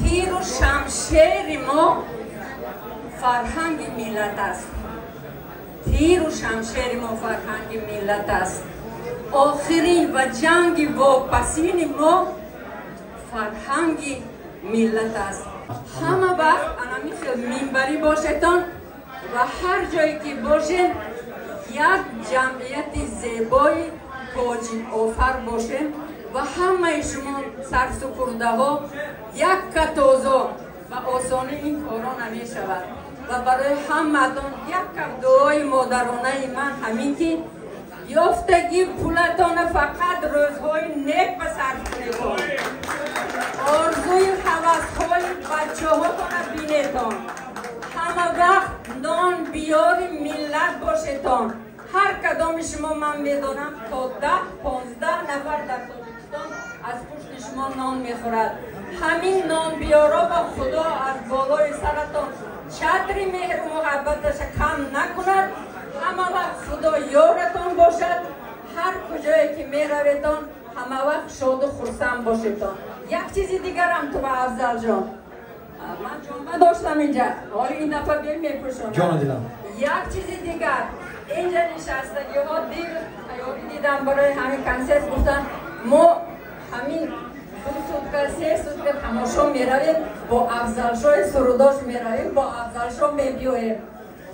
Тиру шамшери мо фарҳанги миллат аст. Тиру шамшери мо фарҳанги миллат аст. Охирин ва ҷанги вопасини мо фарҳанги миллат аст. Ҳама вақт анами хел минбарӣ бошедон ва ҳар ҷое ки бошем, як ҷамъияти зебои тоҷикофар бошем ва ҳамаи шумо сарсупурдаҳо як катозо ба осонӣ ин корҳо намешавад. Ва барои ҳамаатон як кам дуои модаронаи ман ҳамин ки ёфтагӣ пулатона фақат рӯзҳои нек ба сарф кунедон, орзуи ҳавасҳои бачаҳотона бинедон, ҳама вақт нон биёри миллат бошедон. Ҳар кадоми шумо, ман медонам, то 10-15 нафар дар Тоҷикистон аз пушти шумо нон мехӯрад. Ҳамин нонбиёро ба Худо аз болои саратон чатри меҳру муҳаббаташа кам накунад. Ҳама вақт Худо ёратон бошад. Ҳар куҷое ки мераветон, ҳама вақт шоду хурсанд бошедон. Як чизи дигарам ту ба Афзалҷон, ман ҷонба доштам инҷа, ҳоли ин дафъа биёй мепӯшонам. Ҷону дилам. Як чизи дигар, инҷа нишастагиҳо дирӯз тайёрӣ дидам барои ҳамин консерт, гуфтанд мо ҳамин 2 сутка, 3 сутка тамошо меравем, бо Афзалшоҳи сурудош меравем, бо Афзалшоҳ мебиёем.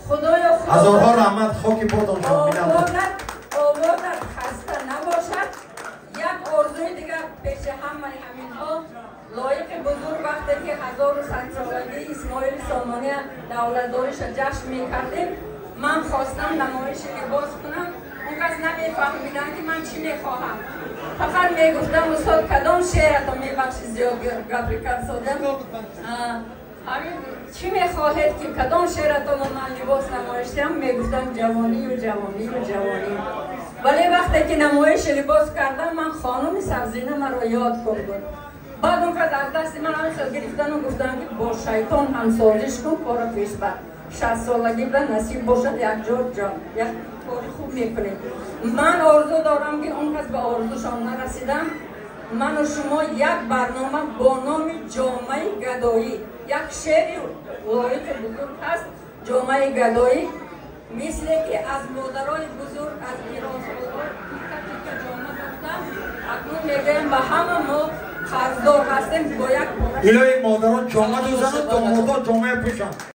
Худоё, ҳазорҳо раҳмат, хоки потон. Овозат хаста набошад. Як орзуи дигар пеши ҳамаи ҳаминҳо, лоиқи бузург, вақте ки 1100-солагии Исмоили Сомония давлатдориша ҷашн мекардем, ман хостам намоиши либос кунам. Он кас намефаҳмиданд, ки ман чӣ мехоҳам. Фақат мегуфтам: «Устод, кадом шеърато?» Мебахши, зиёд гапи карсодам. Ҳамин чӣ мехоҳед, ки кадом шеъратонро ман либос намоиш диҳам? Мегуфтам: «Ҷавонию ҷавонию ҷавонӣ». Вале вақте ки намоиши либос кардам, ман хонуми Сабзина маро ёд кун буд. Баъд он кас аз дасти ман ҳамин хел гирифтану гуфтам, ки бо шайтон ҳамсозиш кун, кора пеш бар. 60-солагӣ ба насиб бошад, якҷо ҷон як кори хуб мекунем. Ман орзу дорам, ки он кас ба орзушон нарасидам. Ману шумо як барнома бо номи «Ҷомаи гадоӣ», як шеъри лоиқи бузург ҳаст, «Ҷомаи гадоӣ», мисле ки аз модарои бузург, аз пиросолҳо тика тика ҷома духтан, акнун мегӯям, ба ҳама мо қарздор ҳастем бо як Илоҳи, модарон ҷома дӯзану домодон ҷомаи пӯшанд.